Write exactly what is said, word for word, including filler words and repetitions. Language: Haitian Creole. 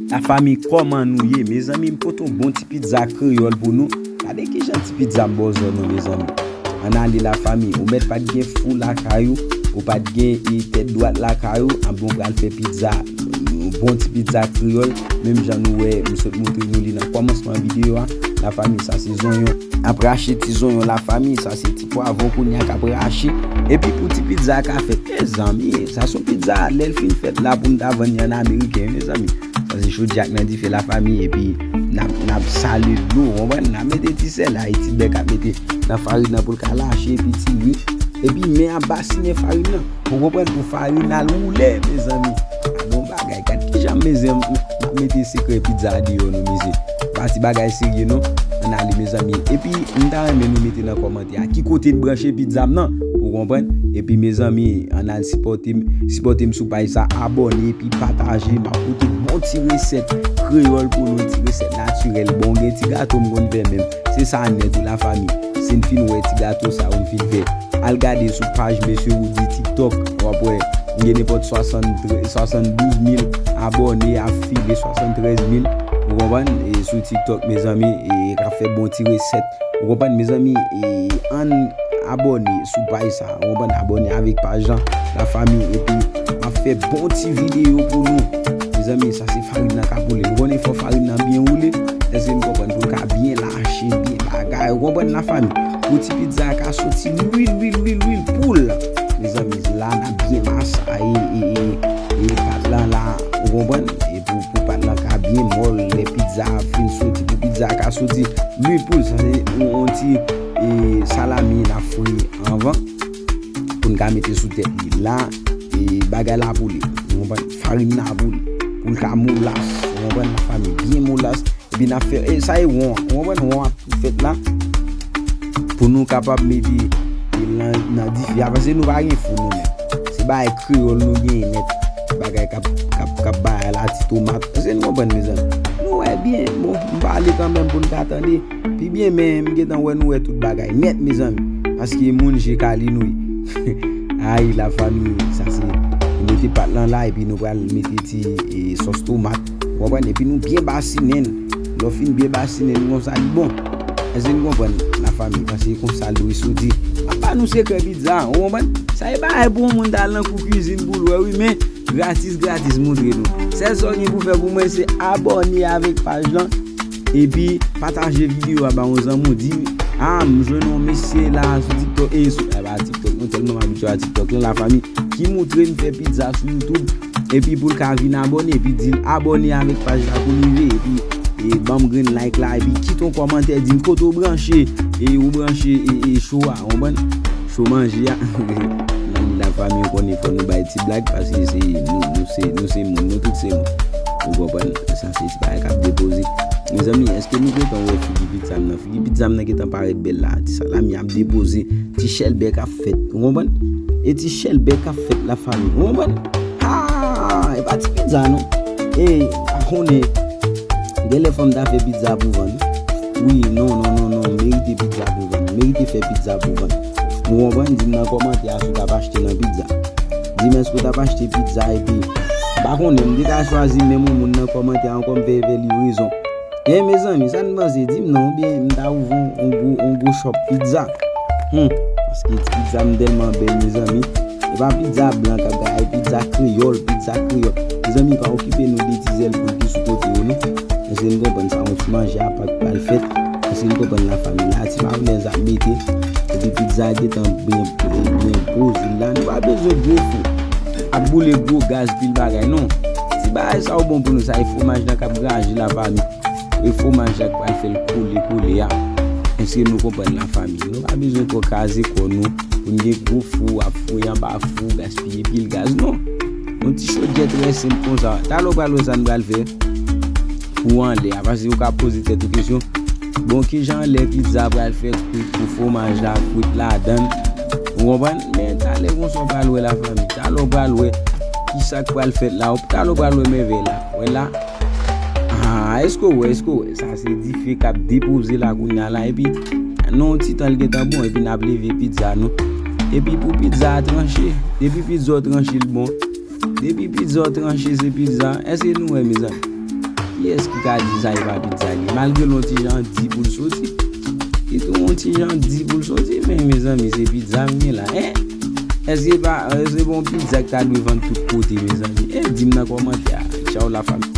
Lafanmi, kòman nou ye? Mezanmi, m pote yon bon ti pizza kreyòl pou nou. Gade kijan ti pizza m bòzò nou, mezanmi. Ann ale, lafanmi. Ou mèt pa t gen fou lakay ou, ou pa t gen, e, tèt dwat lakay ou, anben w pral fè pizza, yon bon ti pizza kreyòl, menm jan nou wè, m sot montre nou li nan kòmansman videyo a. Lafanmi, sa se zonyon. N ap rache ti zonyon, lafanmi, sa se ti pwavwon kounye a k ap rache. Epi pou ti pizza a ka fèt, mezanmi, sa se yon pizza, lè l fin fèt la, pou n ta vann li ann ameriken, mezanmi. Sa se chodiak nan dife, lafanmi, epi n ap, n ap sale dlo, w konprann? N ap mete ti sèl, Ayiti bèk ap mete nan farin nan pou l ka lache, epi ti lwil. Epi men ap basinen farin nan. Ou konprann? Pou farin nan al woule, mezanmi. A bon bagay, gad kijan mezanmi, m ap mete sekrè pizza a deyò, non, mezanmi. Pa ti bagay serye, non. Ann ale, mezanmi. Epi, m ta renmen nou mete nan kòmantè a ki kote n branche pizza m nan. Ou konprann? Epi, mezanmi, ann al sipòte m, sipòte m sou paj sa, abòne, epi pataje. M ap pote bon ti resèt kreyòl pou nou, ti resèt natirèl. Bon, gen ti gato m konn fè menm. Se sa nèt wi, lafanmi. Si n fin wè ti gato sa yo m fin fè, al gade sou paj Mesye Roody TikTok. W ap wè, m gen nenpòt swasanntrèz, swasanndouz mil abòne, ap file swasanntrèz mil. Ou konprann? E sou TikTok, mezanmi, e k ap fè bon ti resèt. Ou konprann, mezanmi? E ann abòne sou paj sa. Ou konprann? Abòne avèk paj lan, lafanmi. Epi, m ap fè bon ti videyo pou nou. Mezanmi, sa se farin nan k ap woule. Nou konnen fò farin nan byen woule. Èske nou konprann? Pou l ka byen lache, byen bagay. Ou konprann, lafanmi? Pou ti pizza a ka soti lwil, lwil, lwil, lwil poul. Mezanmi, la n ap byen masaye, e, e, e, e, pat lan la. Ou konprann? E pou, pou pat lan ka byen mòl, lè pizza a fin soti, pou pizza a ka soti lwil poul, sa se yon, yon ti, e, salami n ap fri anvan. Pou n ka mete sou tèt li la, e, bagay la pou li. Ou konprann? Farin nan pou li. Pou l ka molas. Ou konprann, lafanmi? Byen molas. Epi n ap fè, e, sa e won an. Ou konprann? Won an ap fèt la. Pou nou kapab mete, e, nan, nan dife a. Paske nou pa gen fou, nou menm. Se bagay kreyòl nou genyen nèt. Bagay k ap, k ap, k ap bay la, ti tomat. Èske nou konprann, mezanmi? Nou wè byen. Bon, m pale kanmenm pou n ka tande pi byen, men m gentan wè nou wè tout bagay nèt, mezanmi. Paske moun je kale nou ye. Ay, lafanmi, sa se, nou mete pat lan la, epi nou pral mete ti, e, sòs tomat. Ou konprann? Epi nou byen basinen l. Lè w fin byen basinen l konsa, li bon. Èske nou konprann, lafanmi? Paske konsa l dwe soti. M ap ba nou sekrè pizza, ou konprann? Sa e bagay pou yon moun ta al nan kou kwizin pou l wè, wi, men gratis, gratis, montre nou. Sèl sa w gen pou fè pou mwen, se abòne avèk paj lan. Epi, pataje videyo a ba yon zanmi w, di, "A, m jwenn yon mesye la sou TikTok," e sou, e pa TikTok, non, tèlman m abitye a TikTok, non, lafanmi, ki montre m fè pizza sou YouTube, epi pou l ka vin abòne, epi di l abòne avèk paj la pou l rive, epi, e, ban m grenn like la, epi kite yon kòmantè, di m kote w branche, e ou branche, e, e show a, ou konprann? Cho manje a. Nan li lafanmi, ou konnen fò nou bay ti blag, paske se, nou, nou se, nou se moun, nou tout se moun. Ou konprann? Sa se ti bagay k ap depoze. Mezanmi, èske nou gentan wè figi pizza m nan? Figi pizza m nan gentan parèt bèl la. Ti salami ap depoze. Ti chèlbè k ap fèt. Ou konprann? E ti chèlbè k ap fèt, lafanmi. Ou konprann? Ah, e pa ti pizza, non. E, pa konnen. Genlè fò m ta fè pizza pou vann. Wi, non, non, non, non. M merite pizza pou vann. M merite fè pizza pou vann. Ou konprann? Di m nan kòmantè a si w t ap achte nan pizza. Di m èske w t ap achte pizza epi, m pa konnen, m te ka chwazi menm yon moun nan kòmantè a ankò, m fè, fè livrezon. Men, mezanmi, sa n panse? Di m non, oubyen m ta ouvri yon, yon gwo, yon gwo shop pizza. Hmm, paske ti pizza m tèlman bèl, mezanmi. E pa pizza blan k ap gaye, pizza kreyòl, pizza kreyòl. Mezanmi, pa okipe nou de ti zèl poul ki sou kote yo, non. Èske n konprann sa? Yon ti manje apa k pral fèt. Èske n konprann, lafanmi? La, ti mayonèz ap mete. Epi pizza a gentan byen, byen poze la. Nou pa bezwen gwo fou. Ap boule gwo gaz, pil bagay, non. Ti bagay sa yo bon pou nou, sa e fwomaj la k ap graje, lafanmi. E fwomaj la k pral fè l kole, kole a. Èske nou konprann, lafanmi? Nou pa bezwen twò kraze kò nou pou n gen gwo fou, ap fouye anba fou, gaspiye pil gaz, non. Yon ti chodyè trè senp konsa. Talè w pral wè sa n pral fè pou anlè a, paske ou ka poze tèt ou kesyon, bon, kijan anlè pizza pral fè kwit pou fwomaj la kwit ladan l? Ou konprann? Men talè konsa w pral wè, lafanmi. Talè w pral wè kisa k pral fèt la. Talè w pral wè mèvèy la. Wè la. Ah, èske w wè, èske w wè? Sa se dife k ap depoze la kounye a la. Epi, nan yon ti tan, l gentan bon. Epi, n ap leve pizza nou. Epi, pou pizza a tranche, depi pizza w tranche, l bon. Depi pizza w tranche, se pizza. Èske nou wè, mezanmi? Kiyès ki ka di sa e pa pizza li ye? Malgre l yon ti jan di pou l soti. Li tou yon ti jan di pou l soti, men mezanmi, se pizza m gen la, en? Èske pa, èske pa yon pizza ki ta dwe vann tout kote, mezanmi? En, di m nan kòmantè a. Tchaw la fami.